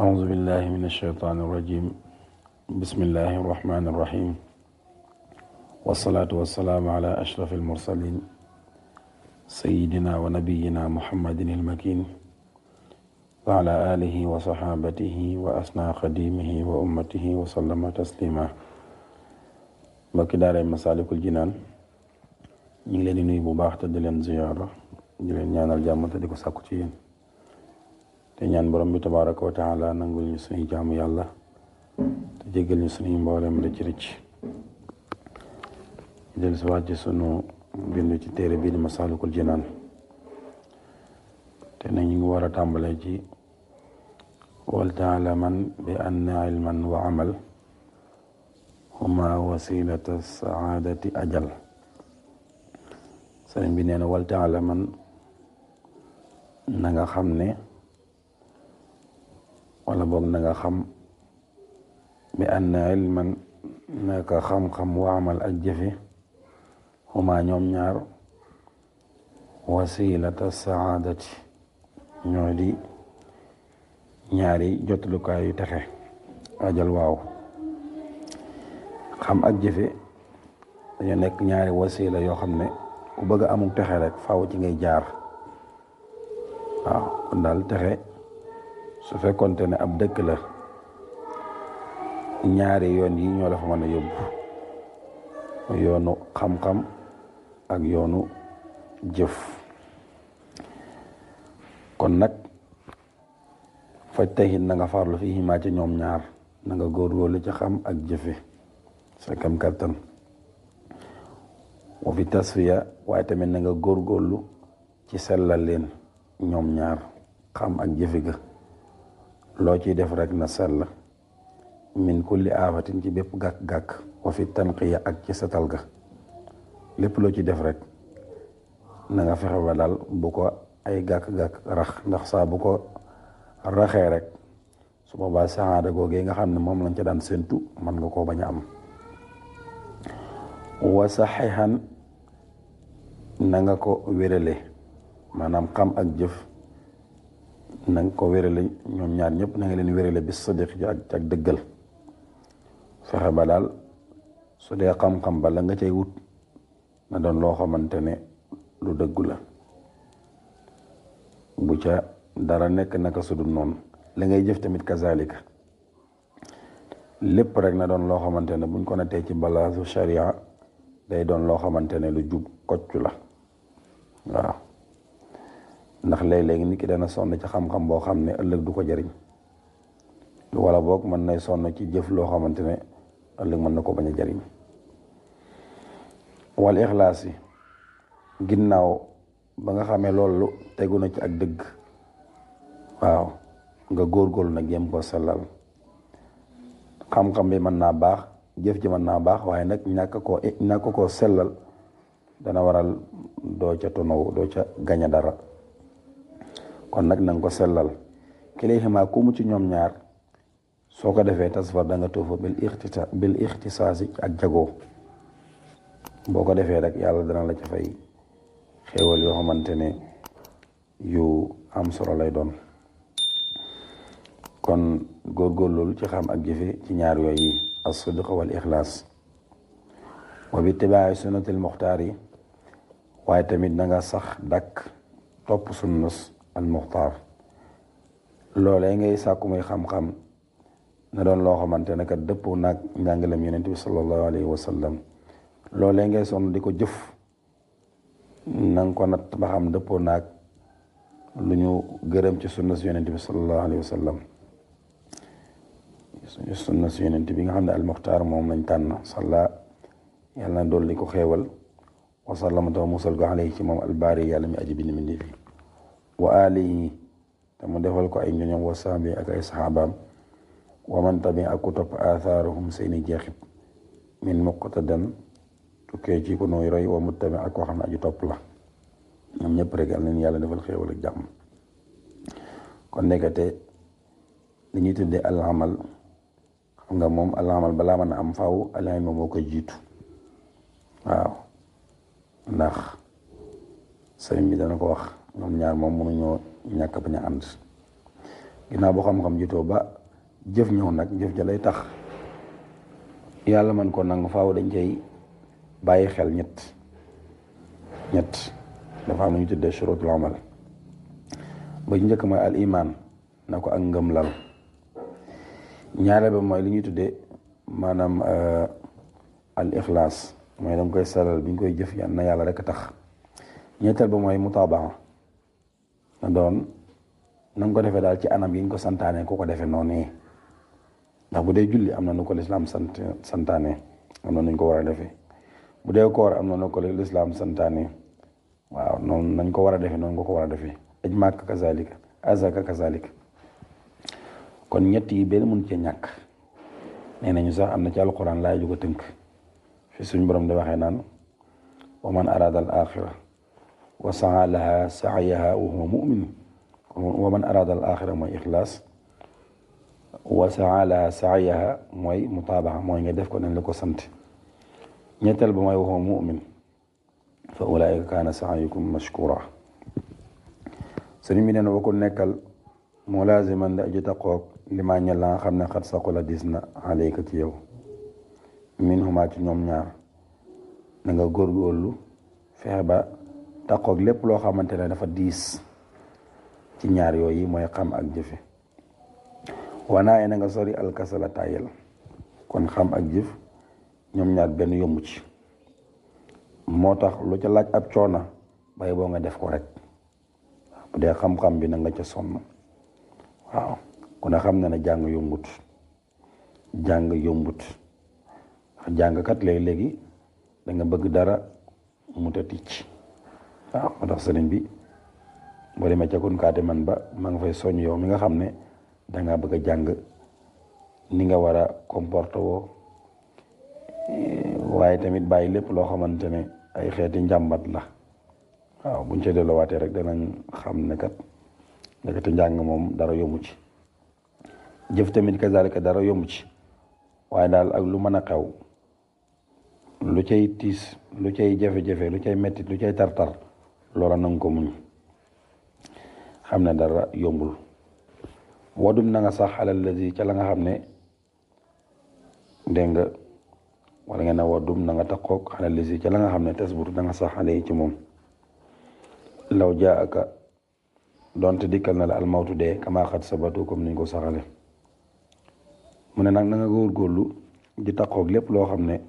أعوذ بالله من الشيطان الرجيم بسم الله الرحمن الرحيم والصلاة والسلام على أشرف المرسلين سيدنا ونبينا محمد المكين وعلى آله وصحابته وأسنى خديمه وأمته وسلم تسليما mbokki daaray Masaalikul Jinaan ñu ngi leen di nuyu bu baax te di leen ziyaara di leen ñaanal jàmm te di ko sàkku ci yéen te ñaan borom bi tabaaraka wa taala nangul ñu suñuy jaamu yàlla te jéggal ñu suñuy mboolem rëcc rëcc del si waat ci sunu bind ci téere bii di Masaalikul Jinaan te na ñu ngi war a tàmbalee ci wal taalaman bi anna ilman wa amal huma wasilata saadati ajal sëriñ bi nee na wal taalaman na nga xam ne wala boog na nga xam bi anna ilman naka xam-xam wa amal ak jëfe huma ñoom ñaar wasilata saadati ñoo di ñaari jotalukaay yu texe ajal waaw xam ak jëfe dañoo nekk ñaari wasila yoo xam ne ku bëgg a amuk texe rek faaw ci ngay jaar waaw kon daal texe su fekkonte ne ab dëkk la ñaari yoon yi ñoo la fa mën a yóbbu yoonu xam-xam ak yoonu jëf kon nag faj taxit na nga farlu fi ximaa ci ñoom ñaar na nga góorgóorlu ci xam ak jëfe sa kam kattan wa fi tasfiya waaye tamit na nga góorgóorlu ci sellal leen ñoom ñaar xam ak jëfe ga loo ciy def rek na sell min kulli aafatin ci bépp gàkk-gàkk wa fi tanqiya ak ci setal ga lépp loo ci def rek na nga fexe ba daal bu ko ay gàkk-gàkk rax ndax saa bu ko raxee rek su boobaa saxaada googee nga xam ne moom lañ ca daan séntu mën nga koo bañ a am wa saxihan na nga ko wérale maanaam xam ak jëf na nga ko wérale ñoom ñaar ñëpp na nga leen wérale bis sadiq ji ak dëggal fexe ba daal su dee xam-xam ba la nga cay wut na doon loo xamante ne lu dëggu la bu ca dara nekk naka su dul noonu la ngay jëf tamit kazalika lépp rek na doon loo xamante ne buñ ko nattee ci balaasu sharia day doon loo xamante ne lu jub kocc la waaw ndax léeg-léegi nit ki dana sonn ci xam-xam boo xam ne ëllëg du ko jariñ wala boog mën nay sonn ci jëf loo xamante ne ëllëg mën na ko bañ a jariñ wal ixlaas yi ginnaaw ba nga xamee loolu tegu na ci ak dëgg waaw nga góorgóorlu nag yem ko sellal xam-xam bi mën naa baax jëf ji mën naa baax waaye nag ñàkk koo sellal dana waral doo ca tonaw doo ca gaña dara kon nag na nga ko sellal kilayhima ku mu ci ñoom ñaar soo ko defee tasfar da nga tuufa bil ixtisaasi ak jagoo boo ko defee rek yàlla dana la ca fay xéewal yoo xamante ne yu am solo lay doon kon góorgóorlu ci xam ak jëfe ci ñaar yooyu as-sidq wal ixlaas wa bi itibaa'i sunnatil muxtaar yi waaye tamit na nga sax dakk topp sunnus al muxtaar loolee ngay sàkku muy xam-xam na doon loo xamante ne kat dëppoo naag njàngalem yonent bi sallallahu alayhi wa sallam loolee ngay sonn di ko jëf na nga ko natt ba xam dëppoo naag lu ñu gërëm ci sunnus yonent bi sallallahu alayhi wa sallam sunna si yonent bi nga xam ne almuxtaar moom lañ tànn salla yàlla na dolli ko xéewal wa sallama taw musal ko alayhi ci moom albaari yàlla mi aji bind mindi fi wa alihi te mu defal ko ay ñoñom wa sahbi ak ay saxaabaam wa man tabi ak ku topp aathaarahum seeni jeexit min muqtadan tukkee ci ku nooy roy wa muttabi ak koo xam ne aji topp la ñoom ñëpp rek yàlla leen yàlla defal xéewal ak jàmm kon nekkate li ñuy tuddee al amal nga moom alamal balaa mën a am faaw alilm moo koy jiitu waaw ndax sëriñ bi dana ko wax ñoom ñaar moom mënuñoo ñàkk bañ a ànd ginnaaw bu xam-xam jitoo ba jëf ñëw nag jëf ja lay tax yàlla man ko nangu faaw dañ cay bàyyi xel ñett dafa am lu ñu tuddee shurutul amal ba njëkk mooy al iman na ko ak ngëm lal ñaareel ba mooy li ñuy tuddee maanaam al ixlaas mooy danga koy salal bi ñu koy jëf na yàlla rek tax ñetteel ba mooy mutabaa na doon na nga ko defee daal ci anam yi ñu ko santaane ku ko defee noonu ndax bu dee julli am na nu ko lislaam santaane am na nuñ ko war a defee bu dee koor am na nu ko lislaam santaane waaw noonu nañ ko war a defee noonu nga ko war a defee aj màkk kazalika azaka kazalika kon ñett yi benn mun cee ñàkk nee nañu sax am na ci alquran laay ju ko tënk fi suñ borom di waxee naan wa man arada al axira wa saa laha saayaha wa huwa mumin wa man arada al axira mooy ixlaas wa saa laha saayaha mooy mutaabaxa mooy nga def ko nañ la ko sant ñetteel ba mooy wa huwa mumin fa ulaika kaana saayukum mashkura sëriñ bi nee na wa ko nekkal mulaaziman da aju taqoog li maa ñel la nga xam ne xat saqula dis na alayka ci yow min huma ci ñoom ñaar na nga góorgóorlu fexe ba taqoog lépp loo xamante ne dafa diis ci ñaar yooyu mooy xam ak jëfe wanaaye na nga sori alkasala tayel kon xam ak jëf ñoom ñaar benn yomb ci moo tax lu ca laaj ab coona bay boo nga def ko rek bu dee xam-xam bi na nga ca sonn waaw ku ne xam na ne jàng yombut ndax jàngkat léegi da nga bëgg dara mu ta ticc waaw moo tax sëriñ bi boo demee ca kun kaate man ba ma nga fay soñ yow mi nga xam ne danga bëgg a jàng ni nga war a comporté woo waaye tamit bàyyi lépp loo xamante ne ay xeeti njàmbat la waaw buñ ca delloowaatee rek danañ xam ne kat ndekete njàng moom dara yombu ci jëf tamit kazalika dara yombu ci waaye daal ak lu mën a xew lu cay tiis lu cay jafe-jafe lu cay mettit lu cay tartar loola nanga ko muñ xam ne dara yombul wadum na nga sax alal lazi ca la nga xam ne dégg nga wala ngeen ne wadum na nga taqoog alal lazi ca la nga xam ne tasbutu da nga sax ale ci moom law jaa aka donte dikkal na la almawtu dee kama xat sabatu comme niñ ko saxale mu ne nag na nga góorgóorlu di taqoog lépp loo xam ne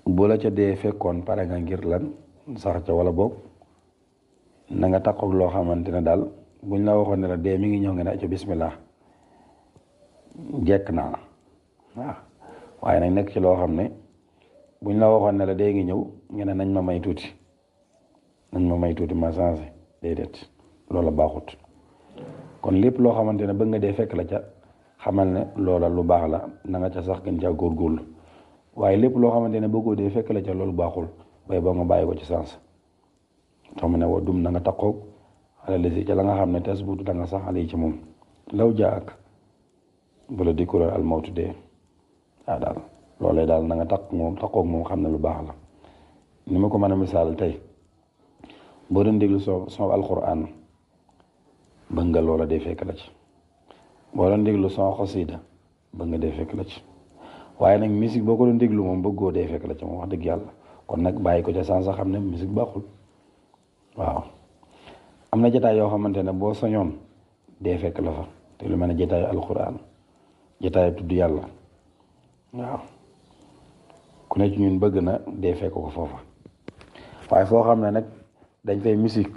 bu la ca dee fekkoon pare nga ngir lan sax ca wala boog na nga taqoog loo xamante ne daal buñ la waxoon ne la dee mi ngi ñëw nga ne ca bismillah jekk naa waaw waaye nag nekk ci loo xam ne buñ la waxoon ne la dee ngi ñëw nga ne nañ ma may tuuti ma changé déedéet loola baaxut kon lépp loo xamante ne bëgg nga dee fekk la ca xamal ne loola lu baax la na nga ca sax gën caa góorgóorlu waaye lépp loo xamante ne bëggoo dee fekk la ca loolu baaxul bay boo nga bàyyi ko ci sens tax mu ne wa dum na nga taqoog ala lisi ca la nga xam ne tes buutu da nga sax ali ci moom law jaa ak bu la dikkuloon almawtu dee waaw daal loolee daal na nga taqoog moom xam ne lu baax la ni ma ko mën a misaal tey boo doon déglu son alquran bëgg nga loola dee fekk la ci boo doon déglu son xasida bëgg nga dee fekk la ci waaye nag musique boo ko doon déglu moom bëggoo dee fekk la ci moom wax dëgg yàlla kon nag bàyyi ko ca sans sax xam ne musique baaxul waaw am na jotaay yoo xamante ne boo sañoon dee fekk la fa te lu mel ne jotaayu alquran jotaayu tudd yàlla waaw ku ne ci ñun bëgg na dee fekk ko foofa waaye foo xam ne nag dañ fay musique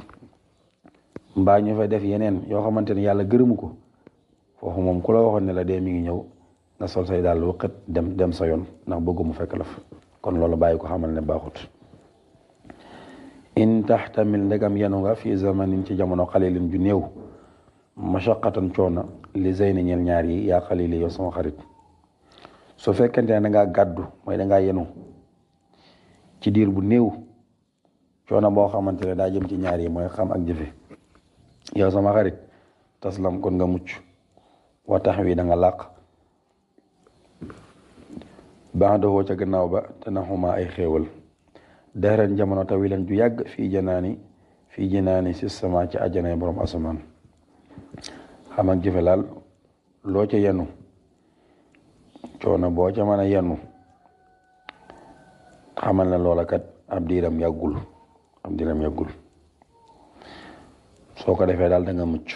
mbaa ñu fay def yeneen yoo xamante ne yàlla gërëmu ko foofu moom ku la waxoon ne la dee mi ngi ñëw nga sol say daal lu xët dem sa yoon ndax bëggu mu fekk la fa kon loolu bàyyi ko xamal ne baaxut in taxtamil ndegam yenu nga fii zamanin ci jamono xalilin ju néew mashaqatan coona li zeyni ñeel ñaar yi yaa xalili yow sama xarit su fekkente ne dangaa gàddu mooy dangaa yenu ci diir bu néew coono boo xamante ne daa jëm ci ñaar yi mooy xam ak jëfe yow sama xarit taslam kon nga mucc wa tax wi da nga làq baax doxoo ca gannaaw ba te naxuma ay xéewal dexren jamono tawilan ju yàgg fii jinaani si sama ci àjjana borom asamaan xam ak jëfe laal loo ca yenu coono boo ca mën a yenu xamal ne loola kat ab diiram yàggul soo ko defee daal da nga mucc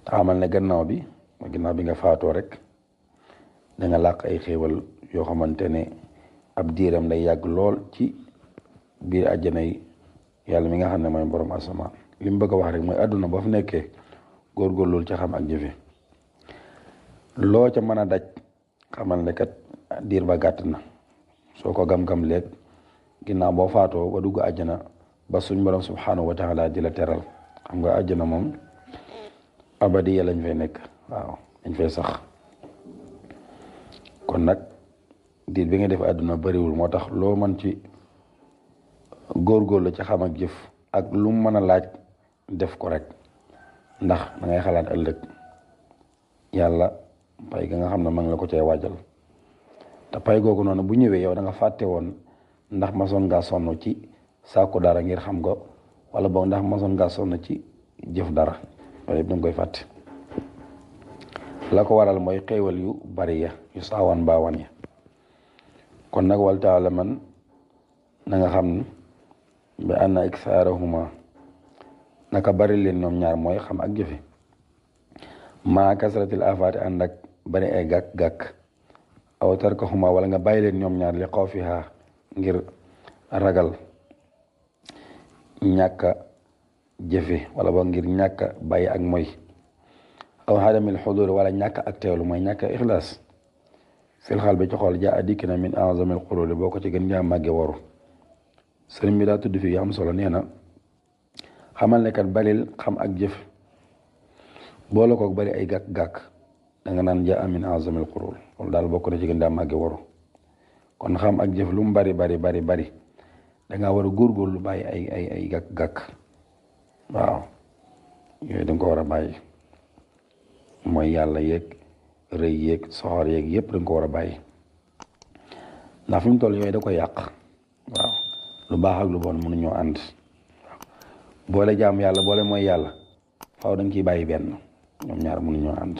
te xamal ne gannaaw bi nga faatoo rek da nga làq ay xéewal yoo xamante ne ab diiram day yàgg lool ci biir àjjana yi yàlla mi nga xam ne mooy borom asamaan li mu bëgg a wax rek mooy àdduna boo fi nekkee góorgóorlu ca xam ak jëfe loo ca mën a daj xamal ne kat diir ba gàtt na soo ko gam-gam leeg ginnaaw boo faatoo ba dugg àjjana ba suñ borom subhanahu wa taala di la teral xam nga àjjana moom abadiya lañ fay nekk waaw dañ fay sax kon nag diir bi nga def àdduna bariwul moo tax loo mën ci góorgóorlu ci xam ak jëf ak lu mën a laaj def ko rek ndax da ngay xalaat ëllëg yàlla pay ga nga xam ne ma ngi la ko cay waajal te pay googu noonu bu ñëwee yow da nga fàtte woon ndax masoon ngaa sonn ci sàkku dara ngir xam nga wala boog ndax masoon ngaa sonn ci jëf dara loolu yëpp da nga koy fàtte la ko waral mooy xéewal yu bari ya yu saawan baawan ya kon nag wal taala man na nga xam bi anna iksaarahuma naka bari leen ñoom ñaar mooy xam ak jëfe maa kasratil afaati ànd ak bari ay gàkk-gàkk aw tarkahuma wala nga bàyyi leen ñoom ñaar li xawfiha ngir ragal ñàkk a jëfe wala ba ngir ñàkk a bàyyi ak mooy aw hadamil xudur wala ñàkk ak teewlu mooy ñàkk a ixlaas fil xal bi ci xool jaa a dikk na min azamil xuruli boo ko ci gën ngaa màgge waru sëriñ bi daa tudd fii am solo nee na xamal ne kat baril xam ak jëf boole koog bari ay gàkk-gàkk da nga naan jaa min azamil xurul loolu daal bokk na ci gën daa màgge waru kon xam ak jëf lu mu bari da ngaa war a góorgóorlu bàyyi ay gàkk-gàkk waaw yooyu da nga ko war a bàyyi mooy yàlla yeeg rëy yeeg soxor yeeg yëpp da nga ko war a bàyyi ndax fi mu toll yooyu da koy yàq waaw lu baax ak lu bon mënuñoo ànd boole jaam yàlla boole mooy yàlla faaw da nga ciy bàyyi benn ñoom ñaar mënuñoo ànd